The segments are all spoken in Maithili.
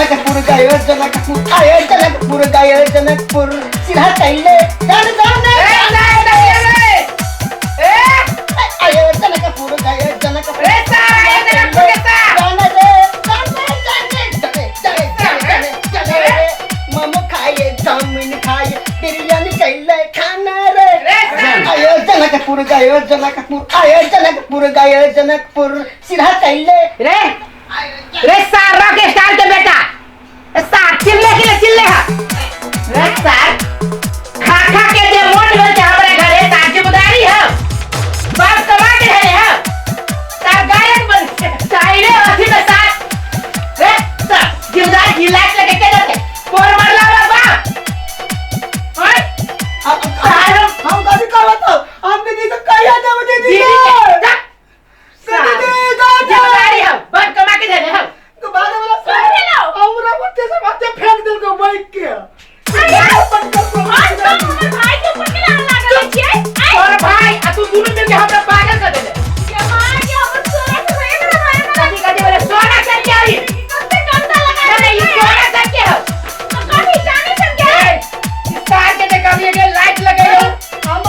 जनकपुर गयो जनकपुर आयो जनकपुर गयो जनकपुर सीधा कैले जान जान आयो जनकपुर गयो जनकपुर रे सार, आयो जनकपुर के सार। जान रे जान रे जान रे जाने जाने जाने जाने रे मोमो खाए चाउमीन खाए बिरयानी कैले खाना रे रे सार। आयो जनकपुर गयो जनकपुर आयो जनकपुर गयो जनकपुर सीधा कैले रे रे सार रॉक स्टार के बेटा ए सार चिल्ले के लिए चिल्ले हा रे सार खा खा के जे मोट भेल छै हमरे घरे सार जिम्मेदारी है बाप कमा के है हा सार गायक बन चाहिले अथी में सार रे सार जिम्मेदारी की लाइट लगे के जाते कोर मरला वाला बाप ओए सार हम कभी कहत हो हम दीदी को कहिया देब दीदी दीदी के जा सार दीदी जा जिम्मेदारी है बाप कमा के देने हम तो बारे वाला सुन लेलो। हमरा मते से माथे फेंक देल को बाइक के और तुम हमर भाई के ऊपर केना लागल छियै आइ तोर भाई आ तू दुनू मिलके हमरा पागल कर देले के मां के हमर सोना से भय मेरा भाई हमरा कथी कथी बोले सोना सब के आई कते गंदा लगा अरे ई सोना सब के हो कथी जाने सब के ए, ई सार के देखा भी के लाइट लगेलो हम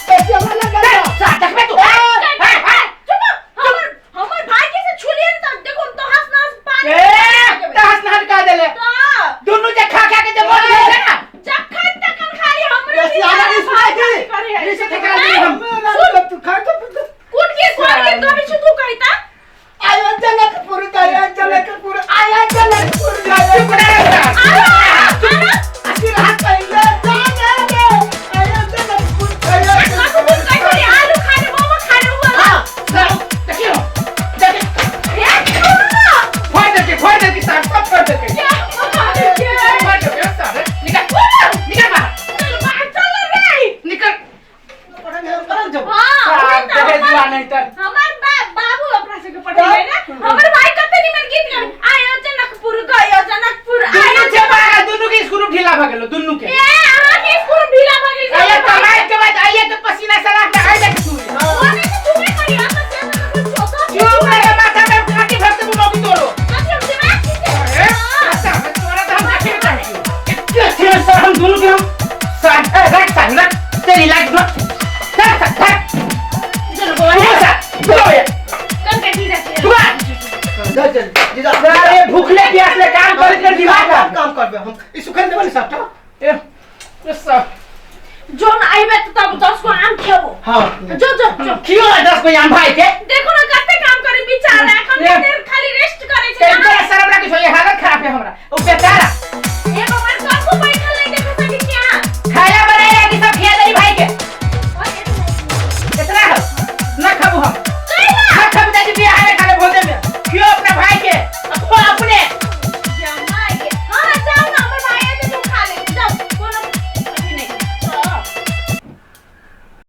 पैसे हमरा लगा सार देखबे तू हां हां चुप हमर हमर भाई के से छुलिए न त देखो हम तो हंस नस पानी ए तहस नहर कह देले तो दुनू जे खा खा के जे मोट भेल छै ना जखन तखन खाली हमरे वैसे हमरा नहीं सुनाई थी। करे है ई से ठेकरा दिए हम हम तू खा तो कोन के कोन के कभी छु तू कहता आयो जनकपुर गयो जनकपुर आयो जनकपुर गयो चुप रह सार।